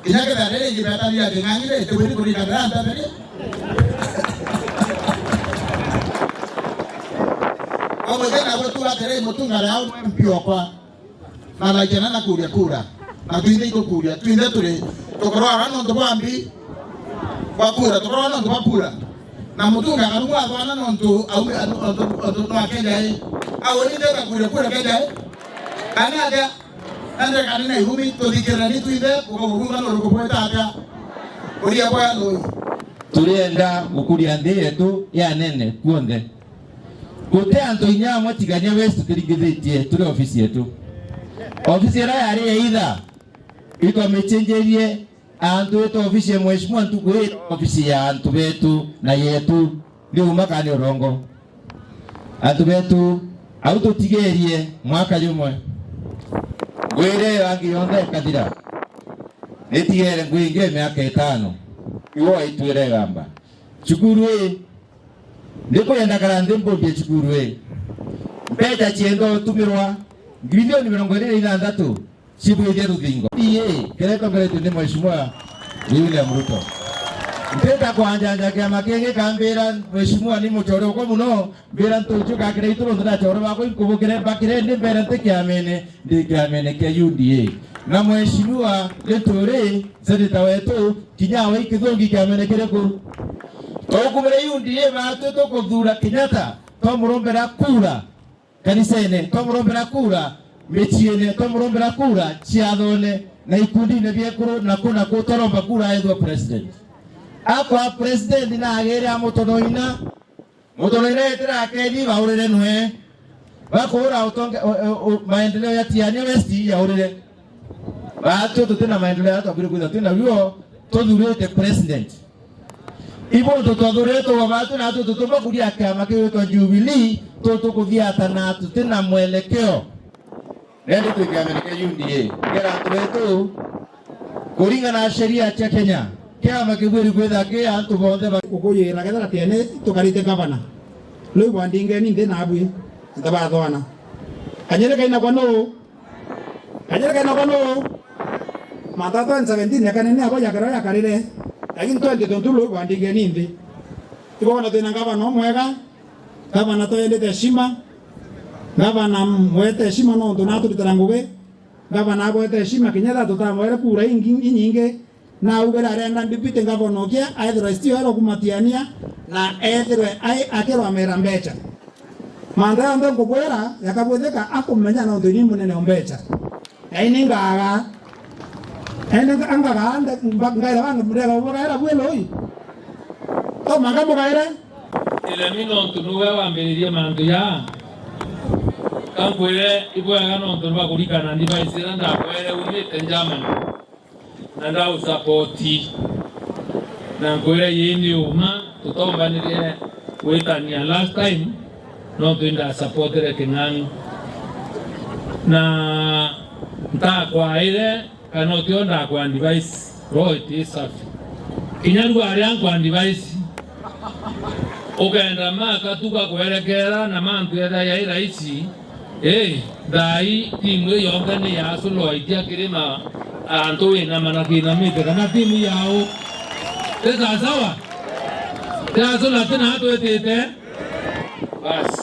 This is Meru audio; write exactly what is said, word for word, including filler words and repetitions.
Kinya kethira riri igibeta ria king'ang'i ri, tibwiri kurikanira antu atheri. Bamwe kenda gwe tu atiri, Mutunga ria umwe M P okwa. Na Laikena na kuria kura. Na twinthe itukuria. Twinthe turi, tukorwa ara nontu bwa mbi bwa kura. Tukorwa nontu bwa kura. Na Mutunga akarumwa athwana nontu aume, nontu, nontu nwa Kenya ii. Au ni ndenda kuria kura Kenya ii. Kana atia? Ende kari na irumi, tuthikirani twinthe, ukaurungana uriku bwita atia? Uria bwa lui. Turienda gukuria nthi yetu ya nene kuonthe. Guti antu inya amwe tigania West turingithitie turi ofisi yetu. Ofisi iria yari ya itha, itwamichenjerie antu yetu ofisi ya mheshimiwa ntuku ii, ofisi ya antu betu na yetu. Ndiuma kana ni urongo. Antu betu, au tutigerie mwaka jumwe. Ngwire angi yonthe ikathira. Nitigere ngwi ingi miaka itano. Iwe waitwire gamba. Cukuru ii, ndikwenda kara nthi mbundie cukuru ii. Mbeca cienda utumirwa, bilioni mirongo iri na ithanthatu. Cibwithie ruthingo. Ii, kiria itongeretue ni Mheshimiwa William Ruto. Ntita kwanjanja kiama kingi kambira, Mheshimiwa, ni muchore ukwa muno, mbira ntuju gakira itu bonthe ndachore bakwa inkubukire, mbakire ndi mbere nti kiamene, ndi kiamene kia U D A. Na Mheshimiwa, nituri senator wetu, kinya we ikithungi kiamene kiriku? Twakumire U D A batu tukuthura Kenyatta, twamurombera kura. Kanisene, twamurombera kura, miciine, twamurombera kura, ciathone, na ikundine bia ekuru, na ku na ku, twaromba kura aethwe president. Akwa president na agere amutonoina. Mutonoina etira akeni baurire nwe. Bakura utonge, o, o, o, maendeleo ya Tiania West yaurire. Batu tutina maendeleo ya twabire kwitha twina ruo, tuthurite president. Ibo ntu twathuritwe baba tu, na tu tutumba kuria kiama kiu gitwa Jubilee, tu tukuthia ata na tutina mwelekeo. Nende twi kiamene kia U D A. Kera antu betu, kuringana na sheria cia Kenya, kiama kibwiri kwitha ki antu bonthe ba- Gukuyira kethira tiene tukarite gavana. Riu bwandingeni nthi nabwi, ntabathwana. Kanyere kaina kwa nuu? Kanyere kaina kwa nuu? Matata in seventeen ya kanene abo ya karo ya karire. Lakini twenty twenty-two loi bwandingeni nthi. Ibona twina ngavana umwega. Ngavana twendete heshima. Ngavana mwete heshima nontu naturutira ngugi. Ngavana abwete heshima kinya tha tutamwere kura ingi, inyingi. Na augire arenda deputy governor ukia aethirwe C O R kuma Tiania na ethirwe ai akirwamira mbecha. Mantha yonthe nkubwira yakabwithika akumenya nontu ini munene o mbecha. Na ini ngaga. Ende angaga ande mba- ngaira banga murega ubagaira bwelo ui. To manga mugaire. Iremi nontu niwe wambiririe mantu ya. Kankwire ibwega nontu nibakurikana device ira ndakwere umite Germany. Na ndausapoti. Na nkwira ii ni uma, tutombanirie gwitania last time, no twindasapotere King'ang'i. Na ntakwaire, kana utio ndakwa advice, roho iti safi. Kinya riu aria nkwa advice, ukenda maka tu gakwerekera na mantu etha yai raisi, Ii, thaai timu ii yonthe ni ya Asu Loitia kirima antu winama na kinamite, kana timu yao? Ti sasawa? Ti Asu na ti na twitite? Basi,